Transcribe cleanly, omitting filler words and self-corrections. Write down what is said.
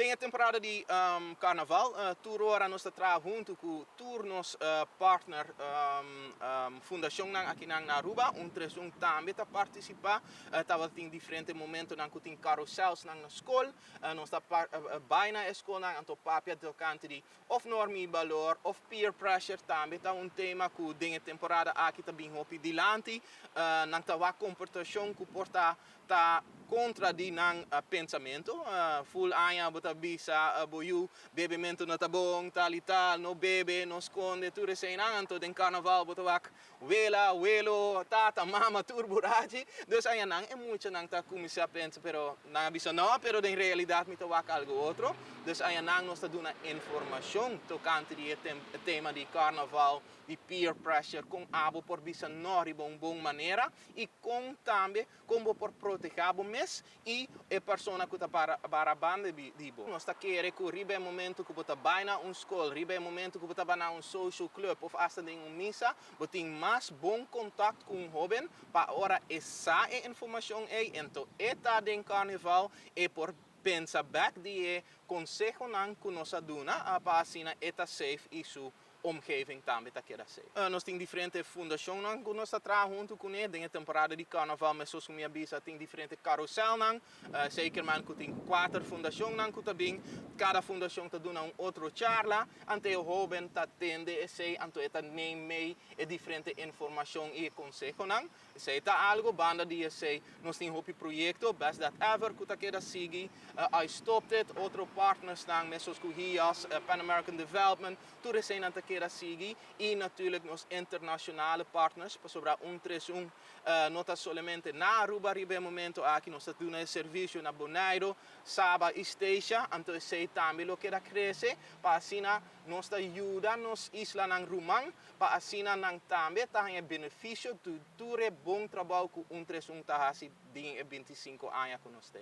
Den e temporada di carnaval, tur ora nos ta traha hunto cu tur nos partner fundacionnan aki na Aruba. 131 tambe ta participa. Tabatin diferente momentonan cu tin carousels na scol. Nos ta bay na scol anto papia tocante di of norma y balor of peer pressure tambe ta un tema cu den e temporada aki ta bin hopi dilanti. Nan ta wak comportacion cu por ta ta contra di nan pensamento. Full aña bo ta bisa bo yiu bebemento no ta bon, tal y tal, no bebe, no sconde, tur eseynan. Anto den carnaval bo ta wak wela, welo, tata, mama, tur burachi. Dus ayanan e muchanan ta cuminsa pensa, pero nan a bisa no, pero den realidad mi ta wak algo otro. Dus ayanan nos ta duna informacion tocante di tema di carnaval, di peer pressure, con abo por bisa no riba un bon manera y con tambe con bo por proteha bo mes y e persona cu ta para banda di bo. Nos ta kere cu riba e momento cu bo ta bay na un scol, riba e momento cu bo ta bay na un social club of hasta den un misa, bo tin mas bon contacto cu un hoben pa ora e sa e informacion ey, anto e ta den carnaval e por pensa back di e consehonan cu nos a duna pa asina e ta safe y su omgeving tambe ta keda safe. Nos tin diferente fundacionnan cu nos ta traha hunto cu ne den temporada di carnaval, mescos cu mi a bisa, tin diferente carouselnan, zeker man cu tin cuater fundacionnan cu ta bin, cada fundacion ta duna un otro charla, anto e hoben ta tende esey, anto e ta neem mee e diferente informacion y consehonan. Esey ta algo. Banda di esey, nos tin hopi proyecto, Best That Ever, cu ta keda sigui, I Stopped It, otro partnersnan, mescos cu HIAS, Pan American Development, tur eseynan ta keda sigui y natuurlijk nos internacionale partners, pasobra 131 no ta solamente na Aruba riba e momento aki, nos ta duna servicio na Bonaire, Saba y Statia, anto esey tambe lo keda crece, pa asina nos ta yuda nos islanan ruman, pa asina nan tambe ta haya beneficio di tur e bon trabou cu 131 ta hasi den e 25 aña cu nos tin.